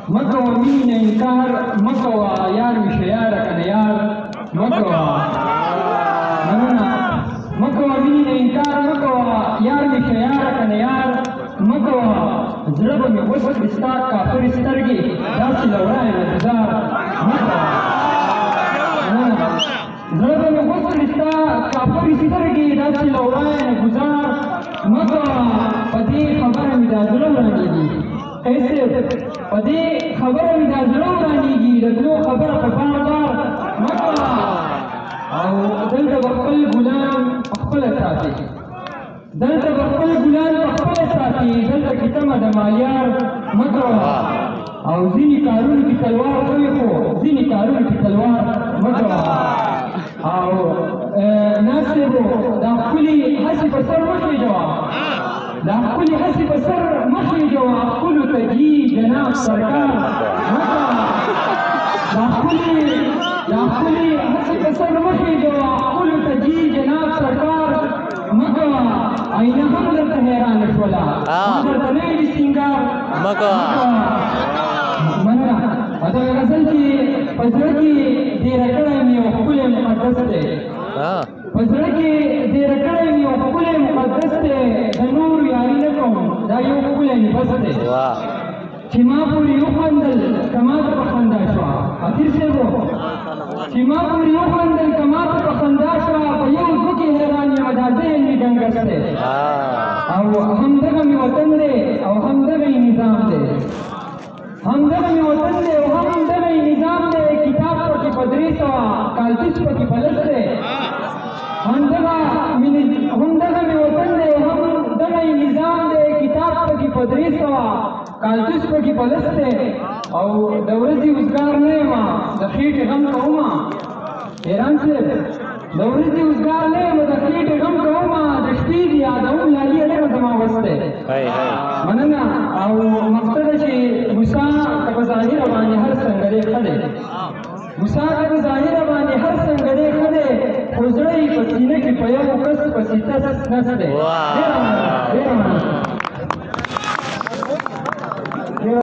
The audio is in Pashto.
مه کوه مینې نه انکار مه کوه، یار مې شه یاره که نه یار مه کوه. مننه. مه کوه مینې نه انکار مه کوه، یار مې شه یاره که نه یار مه کوه. زړه به مې غوڅ کړي ستا کافرې سترګې، داسې له ورایه نه ګوزار مه کوه. مننه. زړه به مې غوڅ کړي ستا کافرې سترګې، داسې له ورایه نه ګوزار مه کوه. په دې خبره مې دا زړه ورانېږي قیس صاحب، په دې خبره مې دا زړه ورانېږي، د تلو خبره په بار بار مه کوه. او دلته به خپل ګلان په خپله ساتي، دلته به خپل ګلان په خپله ساتي، دلته کې تمه د مالیار مه کوه. او ځینې کارونو کې تلوار کوي، خو ځینې کارونو کې تلوار مه کوه. او ناصر دا ښکلي هسې په سر مه خېژوه، دا ښکلي هسې په سر مه خېژوه، ښکلو ته جي جناب سرکار مه کوه. دا ښکلي، دا ښکلي هسې په سر مه خېژوه، ښکلو ته جي جناب سرکار مه کوه. آینه هم درته حیرانه شوله، هم درته نه ویلي سینګار مه کوه. مننه. او دغه غزل چې په زړه کې دېره کړی مې یو ښکلی مقدس دی، په زړه کې دېره کړی مې یو ښکلی مقدس دی، د نورو یاري نه کوم، دا یو ښکلی مې بس دی. چې ما پورې وخندل که ما ته په خندا شوه، خاطر صاحب چې ما پورې وخندل که ما ته په خندا شوه، په یو دوه کې حیران یم، دا ذهن مې ګنګس دی. او همدغه مې وطن دی او همدغه یې نظام دی، همدغه مې وطن دی او همدغه یې نظام دی، کتاب پکې په 300، کالتوس پکې په 10 دی. همدغه مې وطن دی او همدغه یې نظام دی، کتاب پکې په 300، کالتوس پکې په 10 دی. او د ورځې وزګار نه یم، د خېټې غم کومه، حیران صاحب د ورځې وزګار نه یم، د خېټې غم کومه، د شپې دې یادوم لالیه دغه زما وس دی. مننه. او مقصد چې موسی که په ظاهره باندې هر څنګه دی ښه دی، موسی که په ظاهره باندې هر څنګه دی ښه دی، خو زړه یې په سینه کې په یو کس پسې تس نس دی. ډېره مننه، ډېره مننه.